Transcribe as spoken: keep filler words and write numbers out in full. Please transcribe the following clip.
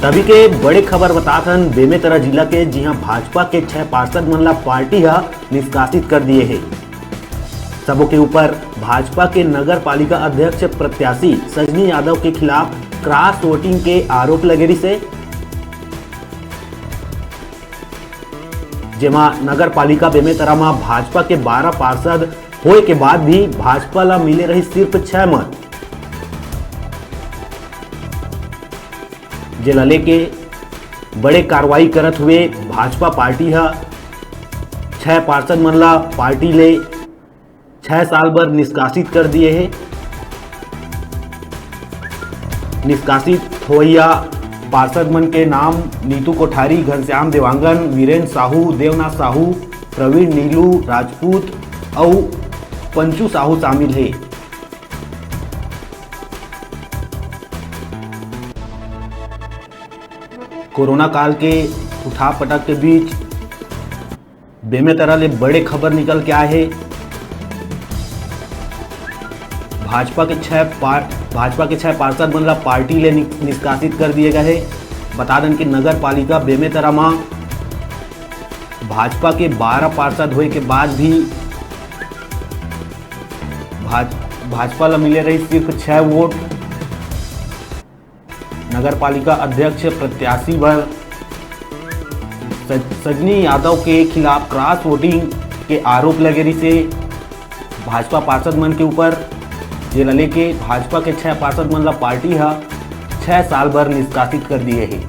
तभी के बड़े खबर बतात हन बेमेतरा जिला के, जिहां भाजपा के छह पार्षद मन ला पार्टी ह निष्कासित कर दिए हे। सबो के ऊपर भाजपा के नगर पालिका अध्यक्ष प्रत्याशी सजनी यादव के खिलाफ क्रॉस वोटिंग के आरोप लगे रिहिसे, जेमा नगर पालिका बेमेतरा म भाजपा के बारह पार्षद होए के बाद भी भाजपा ला मिले रहिस सिर्फ छह मत, जेला लेके बड़े कार्रवाई करत हुए भाजपा पार्टी ह छह पार्षद मन ला पार्टी ले छह साल बर निष्कासित कर दिए हे। निष्कासित होइया पार्षद मन के नाम नीतू कोठारी, घनश्याम देवांगन, वीरेंद्र साहू, देवनाथ साहू, प्रवीण नीलू राजपूत अउ पंचू साहू शामिल हे। कोरोना काल के उठा पटक के बीच बेमेतरा ले बड़े खबर निकल के आए हे। भाजपा के छह पार-, भाजपा के छह पार्षद मन ला पार्टी ले नि-, निष्कासित कर दिए गए हे। बता देन कि नगर पालिका बेमेतरा म भाजपा के बारह पार्षद होए के बाद भी भाज-, भाजपा ला मिले रहिस सिर्फ छह वोट। नगर पालिका अध्यक्ष प्रत्याशी बर सज-, सजनी यादव के खिलाफ क्रॉस वोटिंग के आरोप लगे रिहिसे भाजपा पार्षद मन के ऊपर, जेला लेके भाजपा के छह पार्षद मन ला पार्टी ह छह साल बर निष्कासित कर दिए हे।